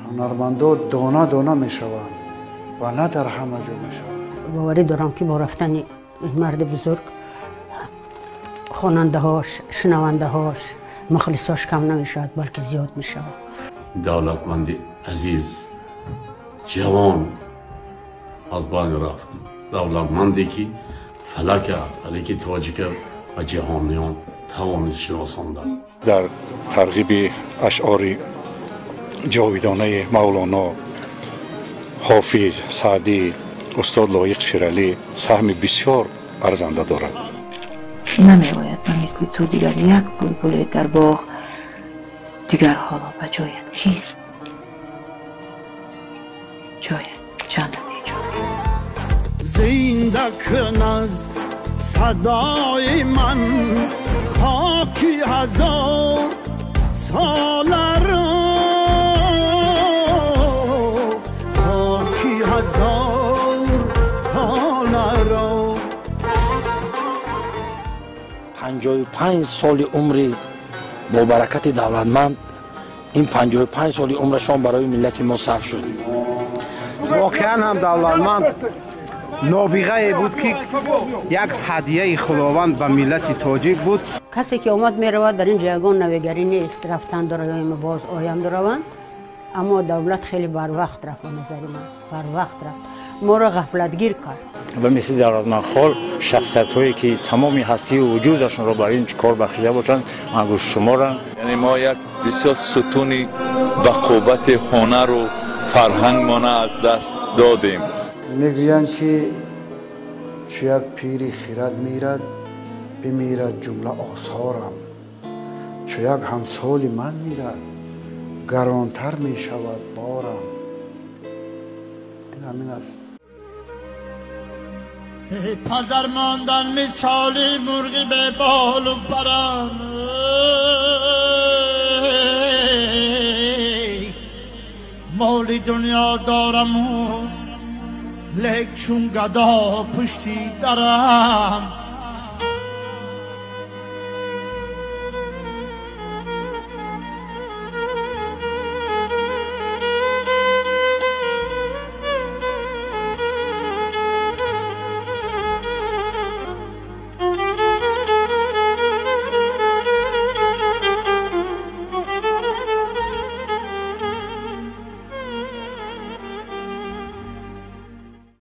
Ҳунармандо дона дона мешаванд ва на дар ҳама ҷо мешаванд. Боварӣ дорам, ки бо рафтани ин марди бузург хонандаҳош, шунавандаҳош, мухлисош кам намешавад, балки зиёд мешавад. Давлатманди азиз, ҷавон аз байн рафт. Давлатманде ки фалака, фалаки тоҷика ва ҷаҳониён тавонист шиносондан. Дар тарғиби ашъори ҷовидонаи Мавлоно, Ҳофиз, Саъдӣ, устод Лоиқ Шералӣ саҳми бисёр арзанда дорад. Намеояд ба мисли ту дигар як булбуле дар боғ, дигар ҳоло ба ҷоят кист? Ҷоят ҷаннати ҷон. Зинда кун аз садои ман хоки ҳазор соларо, хоки ҳазор соларо. 55 соли умри бо баракати Давлатманд, ин 55 соли умрашон барои миллати мо сарф шуд. Воқеан ҳам Давлатманд нобиғае буд, ки як ҳадияи Худованд ба миллати тоҷик буд. Касе ки омад меравад, дар ин ҷо ягон навигарӣ нест. Рафтан дораём, боз оянд, раванд. Аммо Давлат хеле барвақт рафт, ба назари ман барвақт рафт, моро ғафлатгир кард. Ба мисли Давлатманд хол шахсиятҳое ки тамоми ҳастию вуҷудашонро бар ин кор бахшида бошанд, ангуштшуморанд. Яъне мо як бисёр сутуни ба қуввати ҳунару фарҳангмона аз даст додем. Мегӯянд, ки чу як пири хирад мирад, бимирад ҷумла осорам, чу як ҳамсоли ман мирад, гаронтар мешавад борам. Ин ҳамин аст. Падар мондан мисоли мурғи беболу парам, моли дунё дораму лек чун гадо пушти дарам.